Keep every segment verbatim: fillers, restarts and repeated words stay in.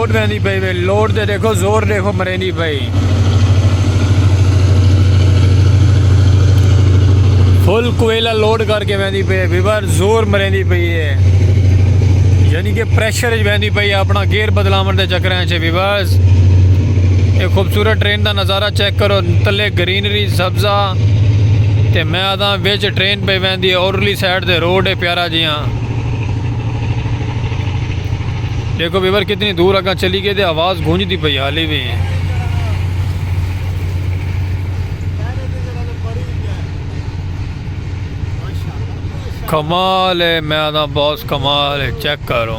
لوڈ ویندی پئی وے، لوڈ تے ݙیکھو، زور ݙیکھو مریندی پئی۔ فل کوئلہ لوڈ کر کے ویندی پئی ہے ویور، زور مریندی پئی ہے، یعنی کہ پریشر وچ ویندی پئی ہے، اپنا گیئر بدلاوݨ دے چکراں وچ ہے ویورز۔ اے خوبصورت ٹرین دا نظارہ چیک کرو، تلے گرینری سبزہ تے میں آہداں وچ ٹرین پئی ویندی ہے، اورلی سائیڈ تے روڈ ہے پیارا جیہاں۔ ݙیکھو ویور، کتنی دور اڳاں چلی ڳئی تے آواز گونجدی پئی حالی وی۔ کمال ہے، میں آہداں باس، کمال ہے، چیک کرو۔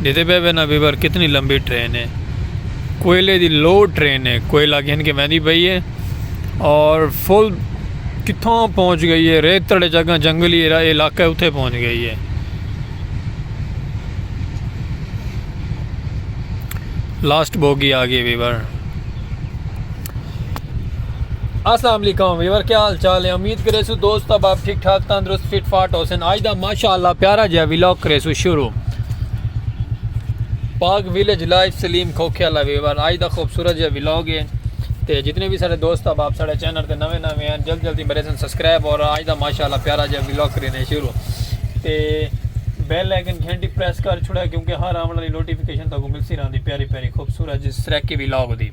ݙیہدے پئے وے نا ویور، کتنی لمبی ٹرین ہے، کوئلے دی لوڈ ٹرین ہے، کوئلہ گھن کے ویندی پئی ہے۔ اور فل کتھاں پہنچ ڳئی ہے، ریتڑ اچ اڳاں جنگلی علا-، علاقہ ہے، اتھے پہنچ ڳئی ہے۔ لاسٹ بوگی آ ڳئی ویور۔ السلام علیکم ویور، کیا حال چال ہے؟ امید کریسوں دوست احباب ٹھیک ٹھاک، تندرست، فٹ فاٹ ہوسن۔ اڄ دا ماشاء اللہ پیارا جیہا ولاگ کریسوں شروع۔ پاک ویلیج لائف سلیم کھوکھے والا ویور، اڄ دا خوبصورت جیہا ولاگ ہے۔ تے جتنے وی ساݙے دوست احباب ساݙے چینل تے نویں نویں ہن، جلد جلدی مریسن سبسکرائب، اور اڄ دا ماشاء اللہ پیارا جیہا ولاگ کرینے شروع۔ تے بیل آئیکن گھنٹی پریس کر چھوڑے، کیونکہ ہر آوݨ والی نوٹیفیکیشن تہاکوں ملسی رہندی پیاری پیاری خوبصورت جی سرائیکی ولاگ دی۔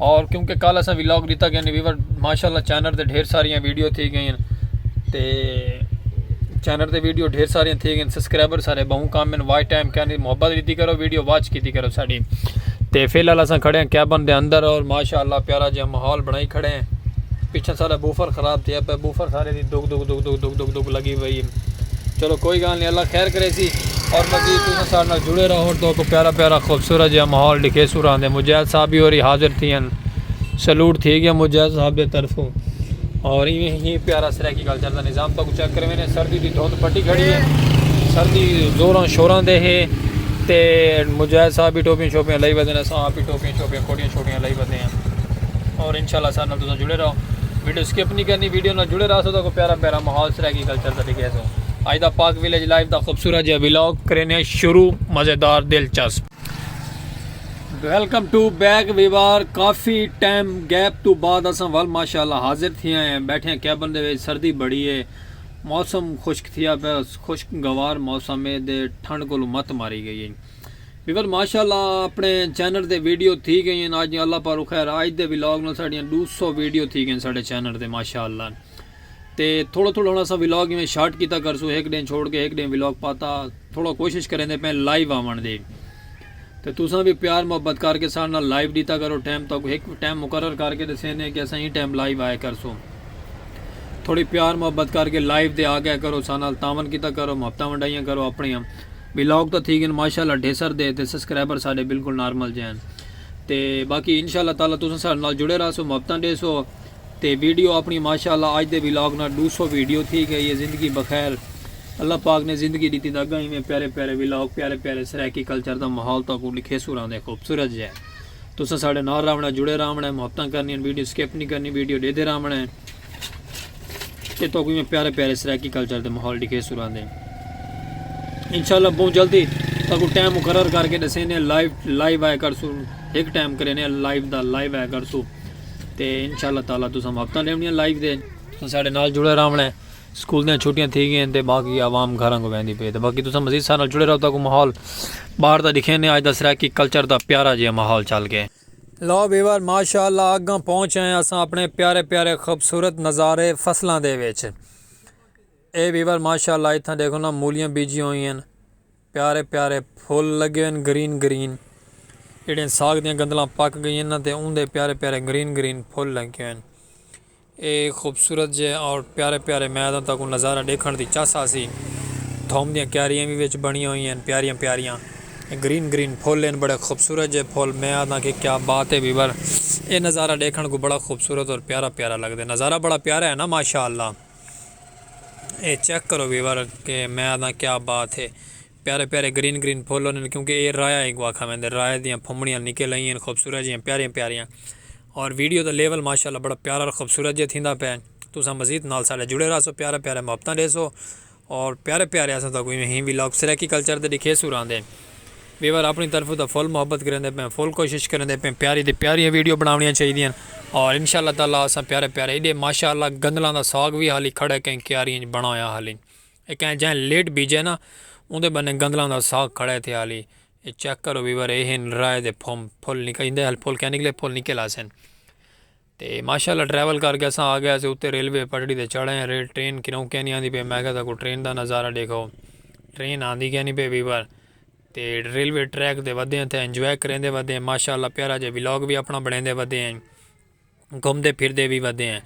اور کیونکہ کل اساں ولاگ ݙتا ڳیا نہیں ویور، ماشاء اللہ چینل تے ڈھیر ساریاں ویڈیو تھی ڳئین تے چینل تے ویڈیو ڈھیر ساریاں تھی ڳئین، سبسکرائبر سارے ٻہوں کم ہن، واچ ٹائم کینی، محبت ݙتی کرو، ویڈیو واچ کیتی کرو ساݙی۔ تے فی الحال اساں کھڑے ہیں کیبن دے اندر، اور ماشاء اللہ پیارا جیہا ماحول بݨائی کھڑے ہیں۔ پچھے سارا بوفر خراب تھیا پئے، بوفر سارے دی دگ دگ دگ دگ دگ دگ دگ لڳی پئی ہے۔ چلو کوئی ڳالھ نہیں، اللہ خیر کریسی۔ اور مزید تساں ساݙے نال جڑے رہو، تہاکوں پیارا پیارا خوبصورت جیہا ماحول ݙکھیسوں رہندے۔ مجاہد صاحب وی ہوری حاضر تھی ہن، سلوٹ تھی ڳیا مجاہد صاحب دے طرفوں۔ اور ایویں ہی پیارا سرائیکی کلچر دا نظام تہاکوں چیک کروینے۔ سردی دی دھند پٹی کھڑی ہے، سردی زوراں شوراں دے ہے۔ تے مجاہد صاحب وی ٹوپیاں شوپیاں لائی ودے نے، اساں آپ وی ٹوپیاں شوپیاں، کوٹیاں شوٹیاں لائی ودے ہیں۔ اور انشاءاللہ ساݙے نال تساں جڑے رہو، ویڈیو سکپ نہیں کرنی، ویڈیو نال جڑے رہسو تہاکوں پیارا پیارا ماحول سرائیکی کلچر دا ݙکھیسوں۔ اڄ دا پاک ویلیج لائف دا خوبصورت جیہا ولاگ کرینے شروع، مزیدار، دلچسپ۔ ویلکم ٹو بیک ویور، کافی ٹائم گیپ توں بعد اساں ول ماشاءاللہ حاضر تھی آئے ہیں۔ بیٹھے ہیں کیبن دے وچ، سردی بڑی ہے، موسم خشک تھیا پیا، خشک گوار موسم ہے، دے ٹھنڈ کولوں مت ماری ڳئی ہے۔ ویور ماشاءاللہ اپݨے چینل تے ویڈیو تھی ڳئی ہیں، اڄ اللہ پاک خیر، اڄ دے ولاگ نال ساݙیاں ݙو سو ویڈیو تھی ڳئین ساݙے چینل تے ماشاءاللہ۔ تے تھوڑا تھوڑا ہݨ اساں ولاگ ایویں شارٹ کیتا کرسوں، ہک ݙینھ چھوڑ کے ہک ݙینھ ولاگ پاتا۔ تھوڑا کوشش کریندے پئے لائیو آوݨ دی۔ تے تساں وی پیار محبت کر کے ساݙے نال لائیو ݙتا کرو، ٹائم تہاکوں ہک ٹائم مقرر کر کے ݙسیندے کہ اساں ایں ٹائم لائیو آیا کرسوں۔ تھوڑی پیار محبت کر کے لائیو تے آ ڳیا کرو، ساݙے نال تعاون کیتا کرو، محبتاں ونڈائیاں کرو اپݨیاں۔ ولاگ تاں تھی ڳئین ماشاءاللہ ڈھیر سر دے، تے سبسکرائبر ساݙے بالکل نارمل جئے ہن۔ تے باقی انشاءاللہ تعالیٰ تساں ساݙے نال جڑے رہسو، محبتاں ݙیسو۔ تے ویڈیو اپݨی ماشاءاللہ اڄ دے ولاگ نال ݙو سو ویڈیو تھی ڳئی ہے۔ زندگی بخیر، اللہ پاک نے زندگی ݙتی تاں اڳاں ایویں پیارے پیارے ولاگ، پیارے پیارے سرائیکی کلچر دا ماحول تہاکوں ݙکھیسوں رہندے، خوبصورت جیہا۔ تساں ساݙے نال رہوݨا، جڑے رہوݨا، محبتاں کرنیاں، ویڈیو سکپ نہیں کرنی، ویڈیو ݙیہدے رہوݨا ہے۔ تے تہاکوں ایویں پیارے پیارے سرائیکی کلچر دے ماحول ݙکھیسوں رہندے۔ انشاءاللہ ٻہوں جلدی تہاکوں ٹائم مقرر کر کے ݙسیندے ہیں، لائیو، لائیو آیا کرسوں، ہک ٹائم کرینے لائیو دا، لائیو آیا کرسوں۔ تے انشاءاللہ تعالیٰ تساں محبتاں ݙیوݨیاں لائیو دے۔ تساں ساݙے نال جڑے رہوݨا ہے۔ سکول دیاں چھٹیاں تھی ڳئین تے باقی عوام گھراں کوں ویندی پئی ہے۔ تے باقی تساں مزید ساݙے نال جڑے رہو، تہاکوں ماحول ٻاہر دا ݙکھیندے، اڄ دا سرائیکی کلچر دا پیارا جیہا ماحول چل ڳئے۔ لو ویور، ماشاءاللہ اڳاں پہنچ آئے ہیں اساں اپݨے پیارے پیارے خوبصورت نظارے فصلاں دے وچ۔ اے ویور ماشاءاللہ اتھاں ݙیکھو نا، مولیاں بیجیاں ہوئیاں ہن، پیارے پیارے پھل لڳے ہوئے ہن گرین گرین۔ جیڑھیاں ساڳ دیاں گندلاں پک ڳئیاں ہن نا، تے اوندے پیارے پیارے گرین گرین پھل لڳے ہوئے ہن۔ اے خوبصورت جے اور پیارے پیارے، میں تاں تہاکوں نظارہ ݙیکھݨ دی چس آسی۔ دھوم دیاں کیاریاں وی وچ بݨیاں ہوئیاں ہن، پیاریاں پیاریاں۔ اے گرین گرین پھل ہن، بڑے خوبصورت جے پھل۔ میں آہداں کہ کیا بات ہے ویور، اے نظارہ ݙیکھݨ کوں بڑا خوبصورت اور پیارا پیارا لڳدے۔ نظارہ بڑا پیارا ہے نا ماشاءاللہ۔ اے چیک کرو ویور کہ میں آہداں کیا بات ہے۔ پیارے پیارے گرین گرین پھل ہوندے ہن، کیونکہ اے رایا ہی کوں آکھا ویندے، رایا دیاں پھمڑیاں نکل آئیاں ہن، خوبصورت جیاں پیاریاں پیاریاں۔ اور ویڈیو دا لیول ماشاءاللہ بڑا پیارا اور خوبصورت جیہا تھیندا پئے۔ تساں مزید نال ساݙے جڑے رہسو، پیارے پیارے محبتاں ݙیسو اور پیارے پیارے اساں تہاکوں ایویں ہی ولاگ سرائیکی کلچر دے ݙکھیسوں رہندے۔ ویور اپݨی طرفوں تاں فل محبت کریندے پئے، فل کوشش کریندے پئے، پیاری تے پیاریاں ویڈیو بݨاوݨیاں چاہیدیاں۔ اور انشاءاللہ تعالیٰ اساں پیارے پیارے ایݙے ماشاءاللہ گندلاں دا ساڳ وی حالی کھڑے کہیں کیاریاں اچ بݨا ہویا حالی۔ اے کہیں جئیں لیٹ بیجے نا، اوندے بنے گندلاں دا ساڳ کھڑے تھے حالی۔ اے چیک کرو ویور، اے ہن رائے دے پھم، پھل نکل ایندے حال، پھل کیا نکلے، پھل نکل آسن۔ تے ماشاءاللہ ٹریول کر کے اساں آ گئے سے اتے ریلوے پٹڑی تے چڑھے ہیں۔ ریل ٹرین کنوں کینی آندی پئی، میں کہا تاکو ٹرین دا نظارہ ݙیکھو، ٹرین آندی کینی پئی ویور۔ تے ریلوے ٹریک تے ودے ہیں تے انجوائے کریندے ودے ہیں، ماشاءاللہ پیارا جے ولاگ وی اپݨا بݨیندے ودے ہیں، گھمدے پھردے وی ودے ہیں۔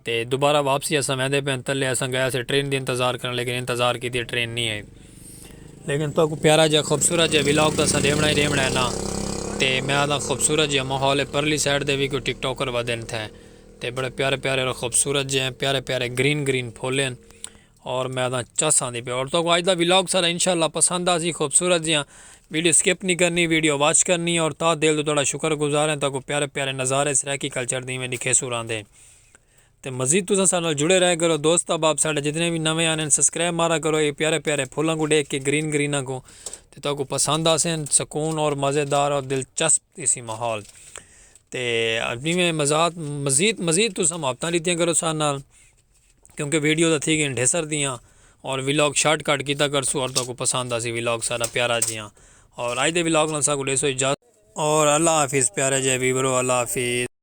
تے دوبارہ واپسی اساں ویندے پئے ہیں تلے، اساں گئے سے ٹرین دی انتظار کرݨ، لیکن انتظار کیتی ٹرین نہیں آئی۔ لیکن تہاکوں پیارا جیہا خوبصورت جیہا ولاگ تاں اساں ݙیوݨا ہی ݙیوݨا ہے نا۔ تے میں آہداں خوبصورت جیہا ماحول ہے، پرلی سائیڈ دے وی کوئی ٹک ٹاکر ودن تھے۔ تے بڑے پیارے پیارے اور خوبصورت جیہے ہیں، پیارے پیارے گرین گرین پھول ہیں۔ اور میں آہداں چس آندی پئی۔ اور تہاکوں اڄ دا ولاگ سارا انشاءاللہ پسند آسی، خوبصورت جیہاں ویڈیو سکپ نہیں کرنی، ویڈیو واچ کرنی ہے۔ اور تہاݙے دل توں تہاݙا شکر گزار ہیں، تہاکوں پیارے پیارے نظارے سرائیکی کلچر دی میں ݙکھیسوں راہندے۔ تے مزید تساں ساݙے نال جڑے رہے کرو۔ دوست احباب ساݙے جتنے وی نویں آندن، سبسکرائب مارا کرو۔ اے پیارے پیارے پھلاں کوں ݙیکھ کے، گرین گریناں کوں، تے تہاکوں پسند آسن، سکون اور مزیدار اور دلچسپ تھیسی ماحول۔ تے جیویں مزاد، مزید، مزید تساں محبتاں ݙتیاں کرو ساݙے نال، کیونکہ ویڈیو تاں تھی ڳئین ڈھیسر دیاں، اور ولاگ شارٹ کٹ کیتا کرسوں، اور تہاکوں پسند آسی ولاگ ساݙا پیارا جیہاں۔ اور اڄ دے ولاگ نال ساکوں ݙیسو اجازت، اور اللہ حافظ پیارے جے ویورو، اللہ حافظ۔